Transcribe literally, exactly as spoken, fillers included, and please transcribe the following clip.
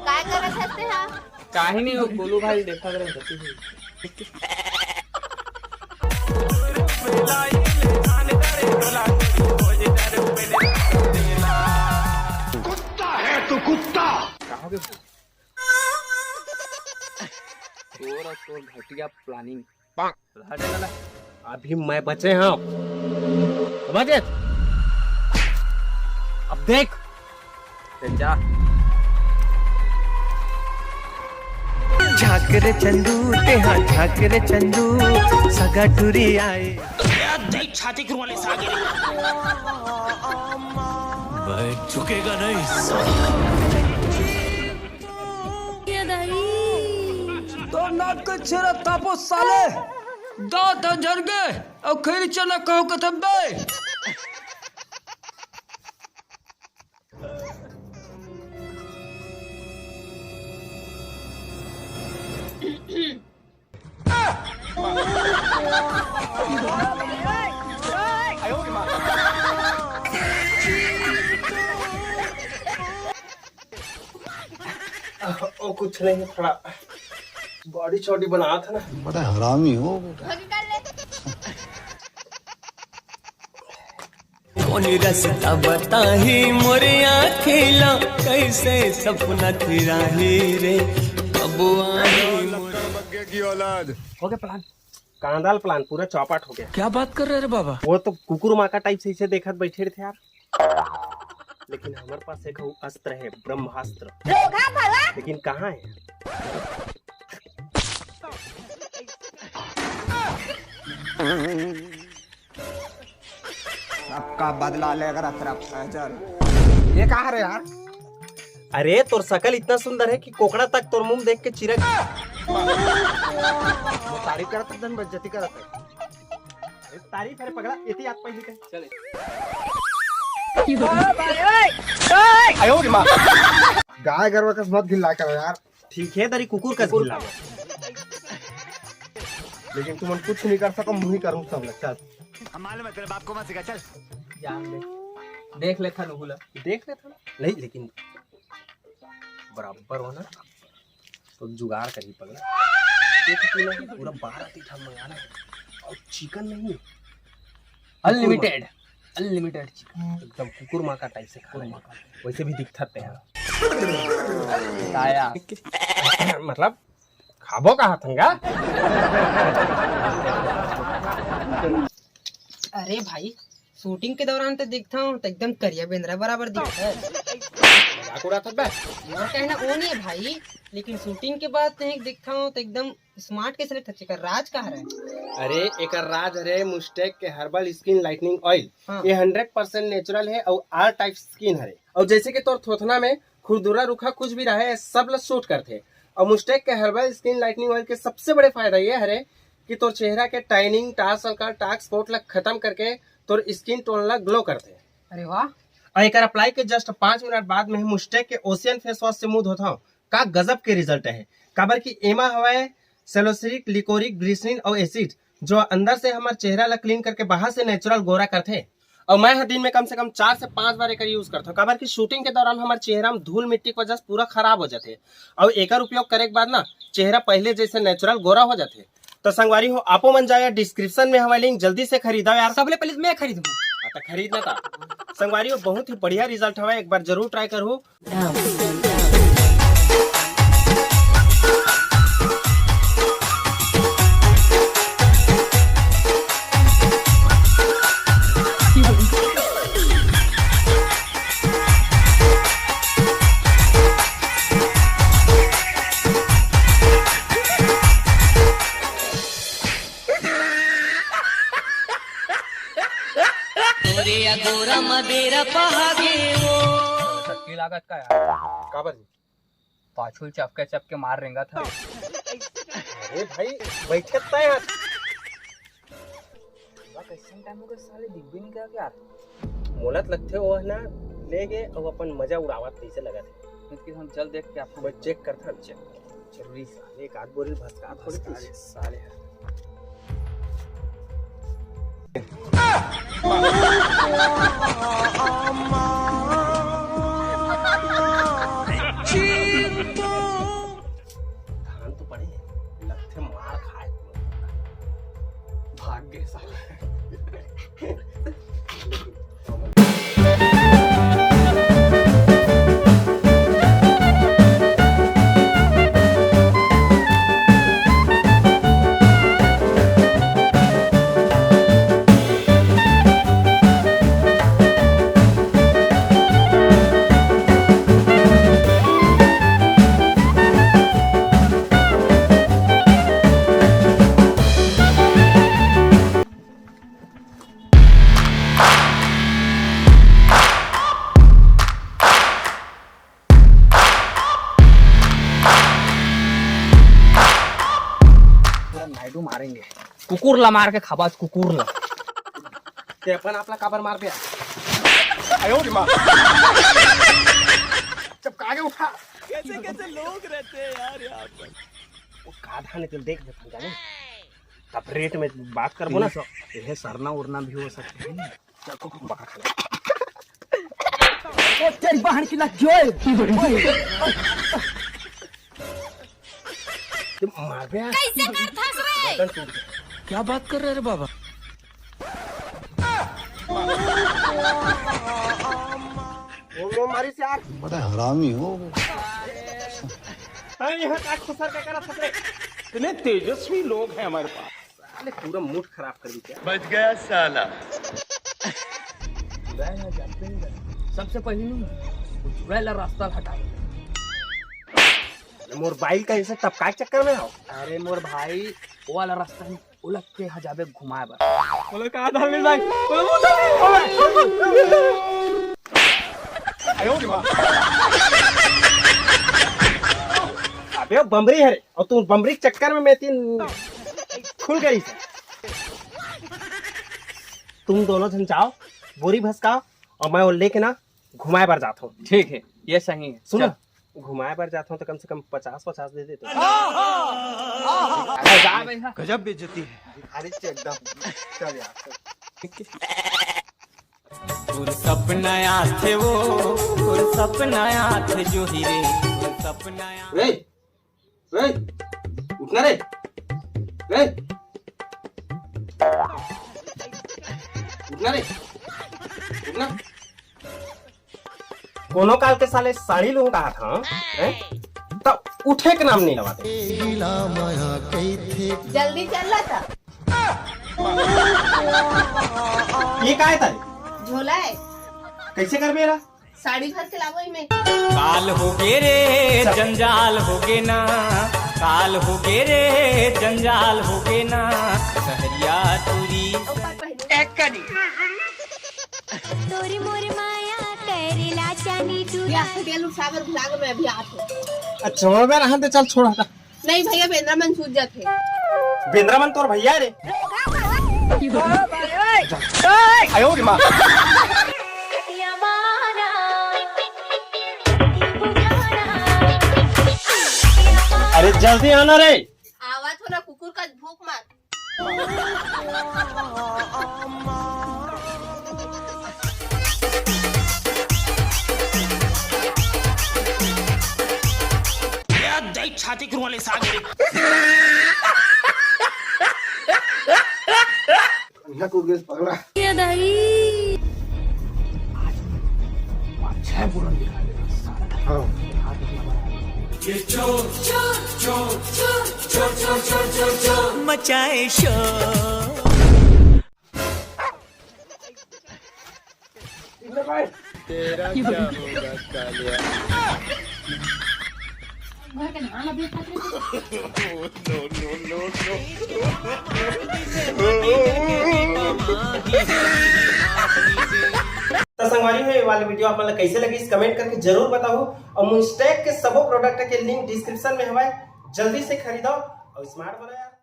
काय करत हस तेहा? काही नहीं, वो गोलू भाई देखा करे होती थी। कुत्ता है तू, कुत्ता। का हो गया? तोर और तोर घटिया प्लानिंग। हटे साला। अभी मैं बचे हूँ, समझे? अब देख, ते जा। झाक रे चंदू, तेहा झाक रे चंदू, सगा टुरी आए। भाई झुकेगा नहीं साला। तो नाक के छेरा तापो साले, दांत झर गए और खैरी चना कहो कथम बे। ओ, कुछ नहीं, थोड़ा बॉडी शॉडी बना था ना। बड़ा हरामी हो बेटा। कोन रस्ता बताही मोरे आँखी ला, कैसे सपना तेरा ही रे, अब आही मोरे। बग्गे की औलाद। हो गया प्लान, कांदाल प्लान पूरा चौपट हो गया। क्या बात कर रहे रे बाबा? वो तो कुकुर माका टाइप से इसे देखत बैठे रहे थे यार, लेकिन हमारे पास एक अस्त्र है, ब्रह्मास्त्र। लेकिन कहाँ है? सबका बदला लेकर अतरा फैजल। ये कहाँ रे यार? अरे, तोर शकल इतना सुंदर है कि कोकड़ा तक तोर मुंह देख के चिरक। वो तारीफ करत है, धन बेइज्जती करत है। अरे, तारीफ है रे पगला, एती आत पहली कहीं। चले। गाय गरवा कस मत गिल्ला करो यार। ठीक है, तरी कुकुर कस गिल्ला। लेकिन तुमन कुछ नहीं कर सको, मुही करूँ सब ला। चल। हम मालूम है तेरे बाप को मत सिखा, चल। जान दे। देख लेथन उहू ला। देख लेथन। नहीं, लेकिन बराबर हो ना, तो जुगाड़ करी पगला। एक किलो पूरा बारह तीठा मंगाना है। और चिकन नहीं, अनलिमिटेड, अनलिमिटेड चिकन, एकदम कुकुर माका टाइप से खाना है। वैसे भी दिखता ते हैं। ताया। मतलब, खाबो कहा थंगा? अरे भाई, शूटिंग के दौरान तो दिखता हूँ तो एकदम करिया बेंदरा बराबर दिखता है। मजाक उड़ात बे। मोर कहना वो नहीं है भाई, लेकिन शूटिंग के बाद तो दिखता हूँ तो एकदम स्मार्ट कैसे लगता है? एकर राज का हरे? अरे, एकर राज हरे मुस्टैक के हर्बल स्किन लाइटनिंग ऑयल। हाँ। ये हंड्रेड परसेंट नेचुरल है और ऑल टाइप स्किन हरे। और जैसे कि तोर थोथना में खुरदुरा रुखा कुछ भी रहे, सब ल सूट करथे। और मुस्टैक के हर्बल स्किन लाइटनिंग ऑयल के सबसे बड़े फायदा ये हरे कि तोर चेहरा के tanning, dark circle, dark spot ला खत्म करके तोर स्किन टोन ला ग्लो करथे। अरे वाह। और एकर अप्लाई के जस्ट पाँच मिनट बाद में ही मुस्टैक के ओशियन फेस वॉश से मुंह धोथव, का गजब के रिजल्ट है। काबर कि एमा हवय सैलिसिलिक, लिकोरिक, ग्लिसरीन और एसिड, जो अंदर से हमर चेहरा ला क्लीन करके बाहर से नेचुरल गोरा करथे। और मैं ह दिन में कम से कम चार से पांच बार एकर यूज करथव, काबर कि शूटिंग के दौरान हमर चेहरा में धूल मिट्टी के वजह से पूरा खराब हो जाथे। और एकर उपयोग करे के बाद ना चेहरा पहले जैसे नेचुरल गोरा हो जाथे। तो संगवारी हो, आपो मन जाओ यार, डिस्क्रिप्शन में हमारे लिंक, जल्दी से खरीदो यार। सबले पहले मैं खरीदूं। हाँ, तो खरीदना था। संगवारी हो, बहुत ही बढ़िया रिजल्ट हवा, एक बार जरूर ट्राई करो। तोरे अगोरा म बेरा पहागे वो। सच्ची लागत का यार? काबर जी? पाछू चपके चपके मार रेंगत हवे। अरे भाई, बैठे तय यार। कैसन टाइम हो गया साले, दिख भी नहीं क्या यार? मोला त लगथे वो ह ना ले गे अउ अपन मजा उड़ावत तइसे लगत हे। लेकिन हम जल्द देख के आपको मैं चेक करथन। चेक जरूरी साले, एक आध बोरी भसका थोड़ी साले, कुछ। साले। नायडू मारेंगे। कुकुर ला मार के खाबा, कुकुर ला। ते अपन आप ला काबर मार पे? आयो रे माँ। जब कागे उठा। कैसे कैसे लोग रहते हैं यार यहाँ पर। वो का धान है, तो देख लेथन जाने। तब रेट में बात करबो ना। तीन सौ, ये सरना उरना भी हो सकते हैं। चल, कुकुर बका खा ले। ओ, तेरी बहन की लग गई। ते मार बे यार। कैसे कर थस रे? गर्दन टूट गया। क्या बात कर रहे रे बाबा? वो, वो मारिस यार। बड़ा हरामी हो। अरे, यहाँ का खुसर का करा थस रे? इतने तेजस्वी लोग हैं हमारे पास। साले पूरा मूड खराब कर दी क्या? बच गया साला। चुड़ैल ह जानते नहीं, सबसे पहले नहीं, वो चुड़ैल ला रास्ता हटाए। अरे मोर बाइल का ऐसे टपकाए के चक्कर में हो। अरे मोर भाई, वो वाला रास्ता नहीं, वो लगते ह जाबे घुमाए बर। बोलो का धान ले भाई, बोलो वो धान ले। अबे वो बमरी है रे, और तू बमरी के चक्कर में मैं तीन खुल गई से। तुम दोनों झन जाओ, बोरी भसकाओ, और मैं वो लेके ना घुमाए बर जात हूँ। ठीक है, ये सही है। सुन, चल। घुमाए बर जात हूँ तो कम से कम पचास पचास दे दे तो। अरे जा बे, हाँ। गजब बेइज्जती है। भिखारी से एकदम। चल यार, चल। तोर सपना आथे वो, तोर सपना आथे जो ही रे, तोर सपना आथे। रे, रे, उठना रे, रे, उठना रे, उठना। कोनो काल के साले साड़ी लूं कहा था, हैं? तब उठे के नाम नहीं लवाते। जल्दी चल रहा था। ये का है तारे? झोला है। कैसे करबे एला? साड़ी भर के लावो इमे। काल हो गे रे, चल। जंजाल हो गे ना। काल हो गे रे, जंजाल हो गे ना। सहरिया टूरी। ऊपर पहनो। एक कनी। तोरी मोर माया करेला चानी टूरा। या, तेल उठावर भुला के मैं अभी आत हूँ। अच्छा, हो गया रहन दे, चल छोड़ हटा। नहीं भैया, बेंद्रा मन सूझ जाथे। बेंद्रा मन तोर भैया रे। आयो रे माँ। अरे जल्दी आना रे। आवा थोड़ा कुकुर का भूख मार। या दई छाती के रुआ ले साग रे। कन्या को गेस पकड़ा। ये दई। अच्छा है, पूरा दिखा देना सारा। हाँ। ये चोर, चोर, चोर, चोर, चोर, चोर, चोर, चोर, चोर। मचाए शोर। तेरा क्या होगा कालिया? तो संगवारी हो, ये वाली वीडियो आप मन ला कैसे लगिस, कमेंट करके जरूर बताओ। और मुस्टैक के सबो प्रोडक्ट के लिंक डिस्क्रिप्शन में हवय, जल्दी से खरीदो और स्मार्ट बनाओ।